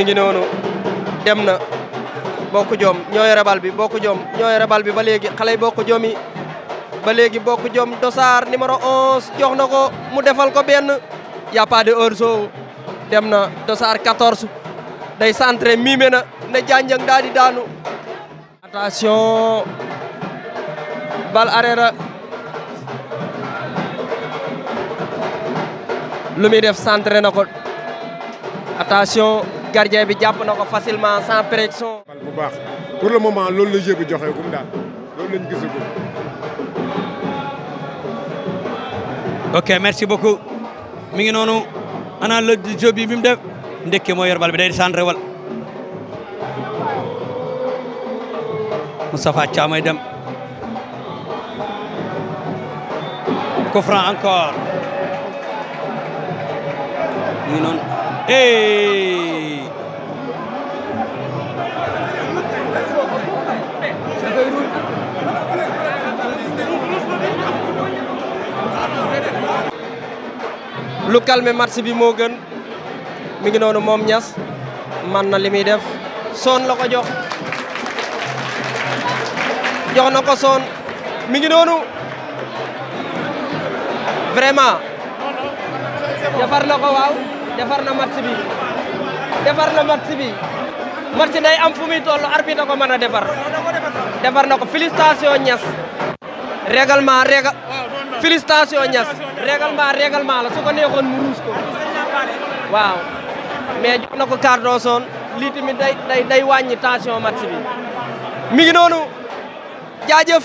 ngi noonu dem na bokk jom ñoo yore bal bi bokk jom ñoo yore bal bi ba léegi xale yi bokk jom yi ba léegi bokk jom Dossard numéro 11 jox na ko mu defal ko benn y a pas de hors-jeu dem na Dossard 14 day centré mimé na ne janjang daal di daanu attention bal arrêt lu muy def centré na ko attention gardien bi jàpp na ko facilement sans pression. bal bu baax pour le moment loolu la jeu bi joxe gum daal loolu lañ gisagum. ok merci beaucoup mi ngi noonu ana le jeu bi mu def ndekke moo yor bal bi day centré wal Moustapha Thiam ay dem coup franc encore mi ngi noonu hey lu calme match bi moo gën mi ngi noonu moom Niass man na li muy def Son la ko jox na ko Son mi ngi noonu vraiment defar na ko waaw defar na match bi match day am fu muy toll arbitre ko mën a defar na ko félicitation Niass félicitation Niass règlement la su ko neexoon mu ruus ko waaw mais jox na ko carton Son lii tamit day wàññi tension match bi mi ngi noonu jaajëf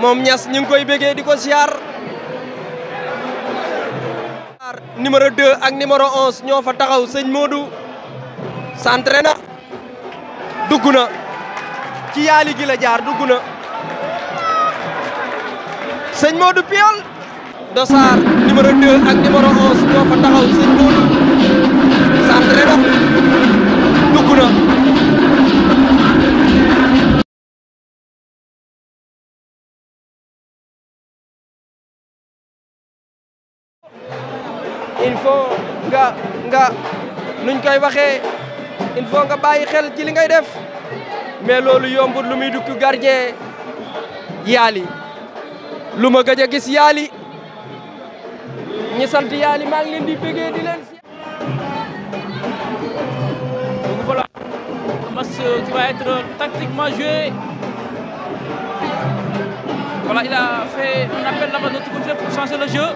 moom Niass ñu ngi koy bégee di ko siyaar numéro 2 ak numéro 11 ñoo fa taxaw sëñ Modou centré na dugg na ci yaali gi la jaar dugg na sëñ Modou Piol Dossard numéro 2 ak numéro 11 ñoo fa taxaw sëñ Modou centré na dugg na il faut nga nuñ koy waxee il faut nga bàyyi xel ci li ngay def mais loolu yombut lu muy dugg gardien yaali lu ma gëj a gis yaali ñi sant yaali maa ngi leen di bégee di leen si. Donc voilà, un match qui va être tactiquement joué. Voilà, il a fait un appel là-bas de l'autre côté pour changer le jeu.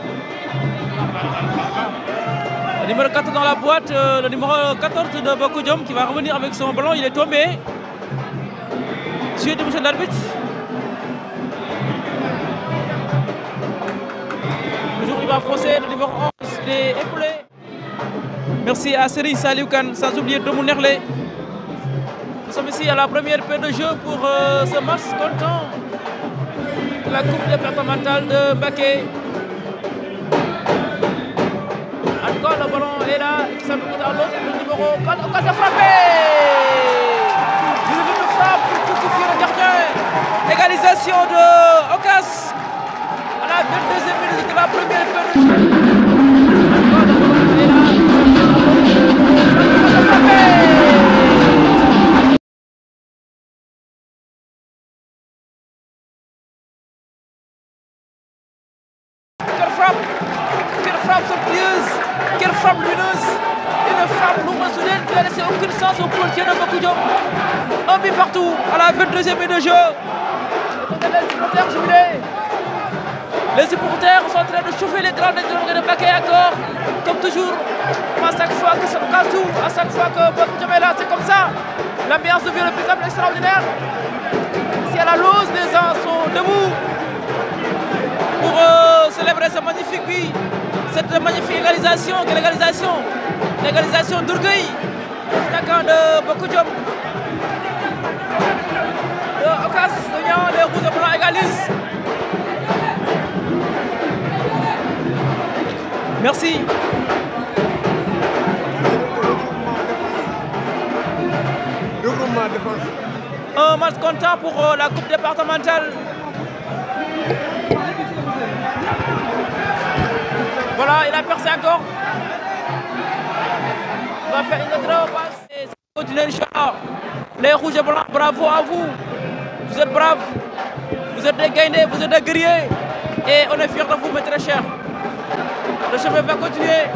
Le numéro 4 dans la boîte, le numéro 14 de Bokk Jom qui va revenir avec son ballon, il est tombé. Suite de monsieur l'arbitre. Il va foncer le numéro 11, il est épaulé. Merci à Seri Saliou Kane, sans oublier Domou Nerlé. Nous sommes ici à la première paire de jeu pour ce match comptant la coupe départementale de Mbacké. Encore le ballon est là, il s'appuie dans l'autre, le numéro 4, occasion frappée. Il frappe pour justifier le gardien. Égalisation de Ocas. À la 22e minute de la première période. Encore le ballon est là. Quelle frappe somptueuse, quelle frappe lumineuse, une frappe longue soudaine qui a laissé aucune chance au portier de Bokk Jom. Un but partout à la 22e minute de jeu. Les supporters jubilés. Les supporters sont en train de chauffer les grandes de Mbacké encore, comme toujours. À chaque fois que ça casse tout, à chaque fois que Bokk Jom est là, c'est comme ça. L'ambiance devient de plus en plus extraordinaire. Ici à la Lose, les gens sont debout pour célébrer ce magnifique but, cette magnifique l'égalisation d'orgueil, attaquant de Bokk Jom. Le Ocas, les rouges et blancs égalisent. Merci. Un match comptant pour la coupe départementale. Voilà, il a percé encore. Il va faire une autre passe. Continuez, Inch'Allah. Les rouges et blancs, bravo à vous. Vous êtes braves. Vous êtes des gagnés, vous êtes des guerriers. Et on est fiers de vous, mes très chers. Le chemin va continuer.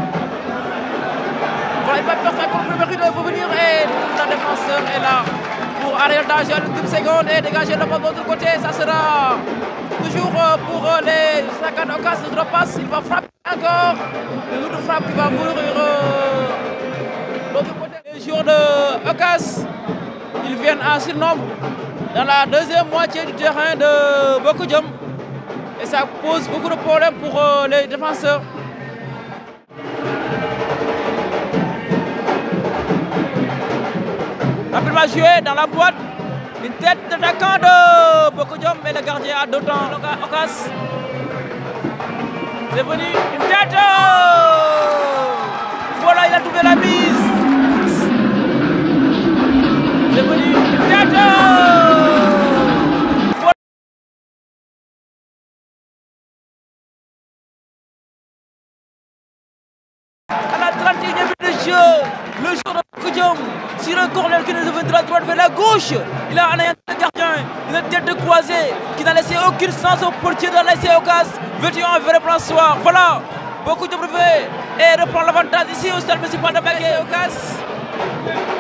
Voilà, il va faire ça comme le mérite de venir. Et la défenseur est là pour arrière danger à l'ultime seconde et dégager le ballon de l'autre côté. Ça sera toujours pour les 50 occasions de repasse. Il va frapper encore. Le autre frappe qui va mourir l'autre côté. Les joueurs de Ocas, ils viennent en surnombre dans la deuxième moitié du terrain de Boko Djom. Et ça pose beaucoup de problèmes pour les défenseurs. Rapidement joué dans la boîte. Une tête d'attaquant de Boko Djom, mais le gardien a d'autant Ocas. C'est venu une tête. Voilà, il a doublé la mise. C'est venu une tête. Voilà. À la 31e minute de jeu, le joueur de Boko Djom sur un corner qui nous de la droite vers la gauche. Il a anéanti le gardien, une tête de croisée qui n'a laissé aucun sens au portier de l'AS Ocas. Vêtu en vrai plançoir. Voilà, beaucoup de brevets et reprend l'avantage ici au stade municipal de Baké Ocas.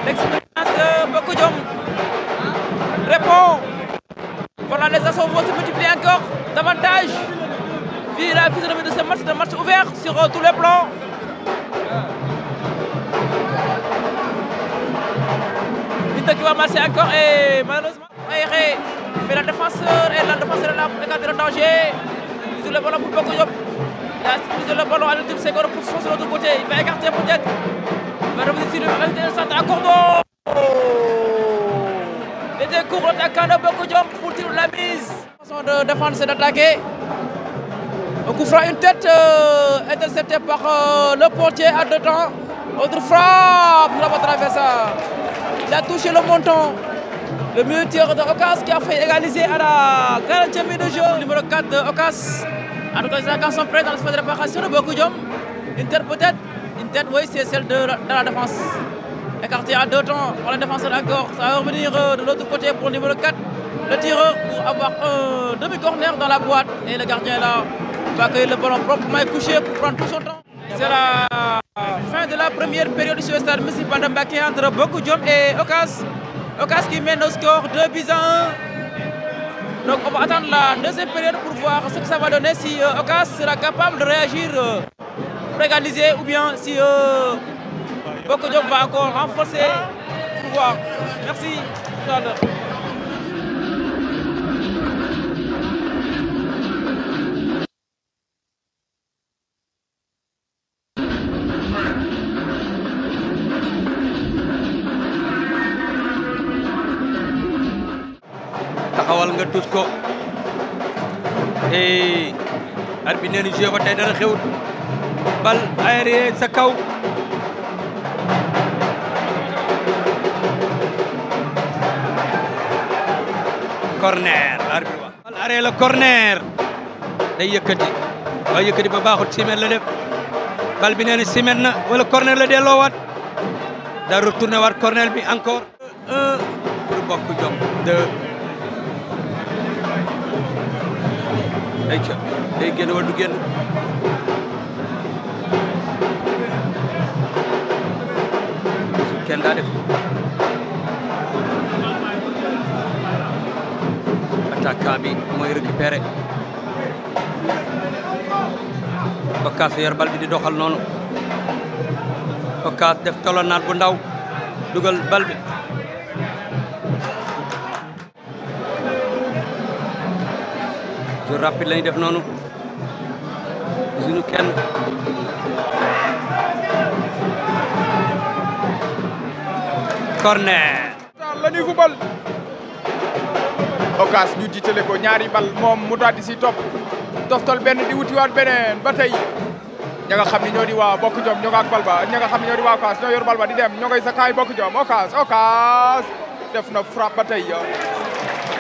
L'expérience de Boko Djom répond. Voilà, les assauts vont se multiplier encore davantage. Vu la physionomie de ce match, c'est un match ouvert sur tous les plans. Qui va marcher encore et malheureusement aéré. Mais la défenseur est là en danger. Ils ont le ballon pour Boko Djom. Ils ont le ballon à l'ultime seconde pour foncer de l'autre côté. Il va écarter peut-être. Il va revenir sur le centre à Cordo. Il était court l'attaquant de Boko Djom pour tirer la mise. La façon de défendre, c'est d'attaquer. Un coup franc, une tête interceptée par le portier à deux temps. Autre frappe, nous avons traversé ça. Il a touché le montant. Le milieu tireur de Ocas qui a fait égaliser à la 40e minute de jeu. Numéro 4 de Ocas. En tout cas, les attaquants sont prêts dans l'espace de réparation de Boko Djom. Une tête peut-être. Une tête, oui, c'est celle de la défense. Écarté à deux temps par le défenseur encore. Ça va revenir de l'autre côté pour le numéro 4. Le tireur pour avoir un demi-corner dans la boîte. Et le gardien là va accueillir le ballon proprement couché pour prendre tout son temps. C'est la fin de la première période sur le stade municipal de Mbacké entre Boko Djom et Ocas. Ocas qui mène au score 2-1. Donc on va attendre la deuxième période pour voir ce que ça va donner, si Ocas sera capable de réagir pour égaliser ou bien si Boko Djom va encore renforcer pour voir. Merci. taxawal nga tus ko et arbitre nee na jeu ba tey dara xewut bal aéré sa kaw corner arbitre wax bal arrêté la corner day yëkkati waaye yëkkati ba baaxut simet la def bal bi nee na simet na wala corner la delloowaat da retourné waat corner bi encore 1 pour Boko Djom 2 ayca day génn wala du génn kenn daa def attaquant bi mooy récupéré Ocas yor bal bi di doxal noonu Ocas def tolonnaat bu ndaw dugal bal bi jeu rapide lañu def noonu gisuñu kenn corner la ñuy football Ocas ñu jiitale ko ñaari bal moom mu daal di si topp toftal benn di wutiwaat beneen ba tey ña nga xam ne ñoo di waa Boko Djom ñoo ak bal ba ña nga xam ne ñoo di waa Ocas ñoo yor bal ba di dem ñoo ngay sa kaay Boko Djom Ocas def na frappe ba tey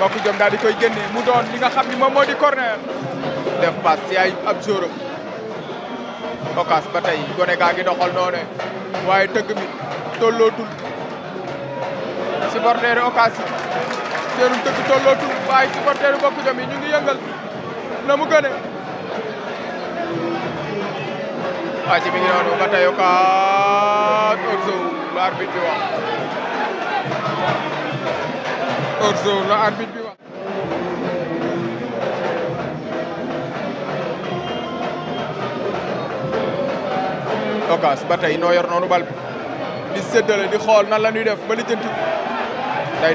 Boko Djom daal di koy génne mu doon li nga xam ni moom moo di corner def passe si ay ab joueur Ocas ba tey gone gaa ngi doxal noonu waaye tëgg mi tollootul supporter Ocass seenu tëgg tollootul waaye supporter Bokk Jom yi ñu ngi yëngal na mu gëne waa ci mi ngi noonu ba tey Ocass hors-jeu la arbitre bi wax hors-jeu la arbitre bi wax Ocass ba tey noo yor noonu bal bi di séddale di xool nan la ñuy def ba lijjanti day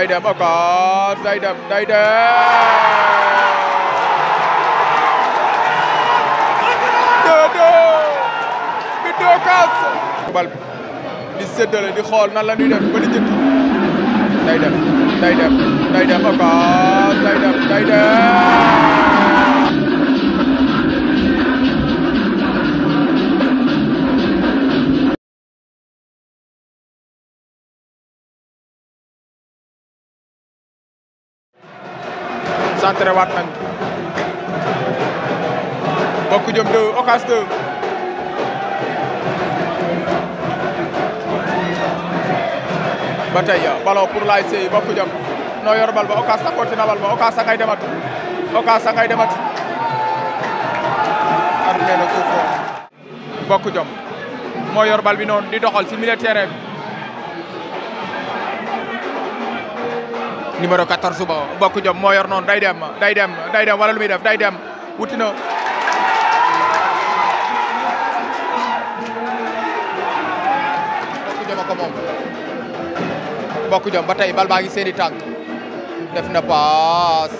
dem Ocass day dem bi Ocass bal bi di séddale di xool nan la ñuy def ba lijjanti day dem Ocass day dem centré waat nañ Bokk Jom 2 Ocass 2 ba tey ballon pour l'ASC Bokk Jom noo yor bal ba Ocass sakooti na bal ba Ocass a ngay demat ar nee na ko fo Bokk Jom moo yor bal bi noonu di doxal ci milieu terrain bi numéro 14 ba Bokk Jom moo yor noonu day dem wala lu muy def day dem wuti na Bokk Jom ko moom Bokk Jom ba tey bal baa ngi seeni tànk def na paas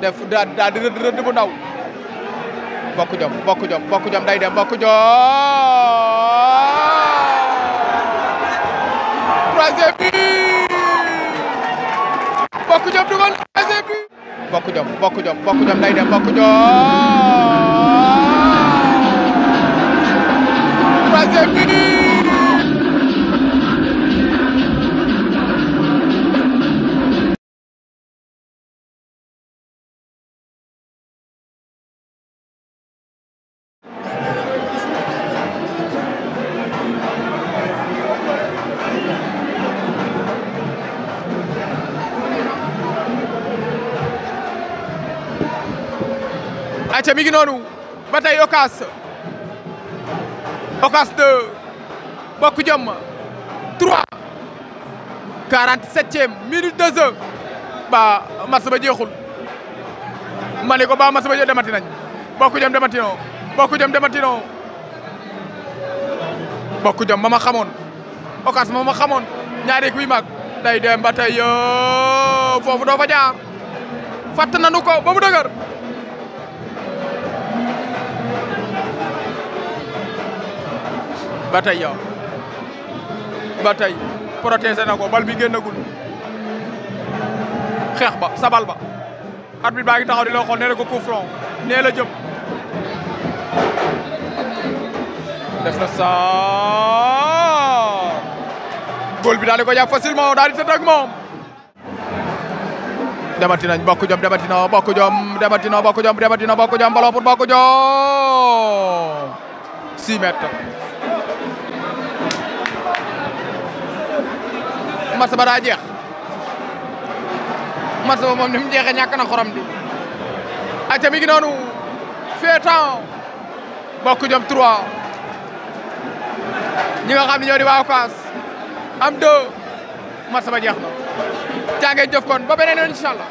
def daa di rëdd bu ndaw Bokk Jom day dem Bokk Jom troisième but Bokk Jom dugal troisième but Bokk Jom day dem Bokk Jom troisième but aca mi ngi noonu ba tey Ocass 2 Bokk Jom 3 47e minute de jeu ba match ba jeexul ma ne ko ba match ba jeex demati nañ Bokk Jom dematino Bokk Jom ma xamoon Ocass ma xamoon ñaari kuy mag day dem ba tey foofu doo fa jaar fatt nanu ko ba mu dëgër ba tey protégé na ko bal bi génnagul xeex ba sabal ba arbitre baa ngi taxaw di la xool nee na ko coup franc nee la jëm def na sa góol bi daal di ko jàpp facilement daal di tëdd ak moom demati nañ Bokk Jom Bokk Jom ballon pour Bokk Jom 6 mètres match ba daa jeex match ba moom ni mu jeexee ñàkk na xorom di aca mi ngi noonu fait temps Bokk Jom 3 ñi nga xam ne ñoo di waa Ocass am 2 match ba jeex na jaa ngeen jëf kon ba beneen yoon incha allah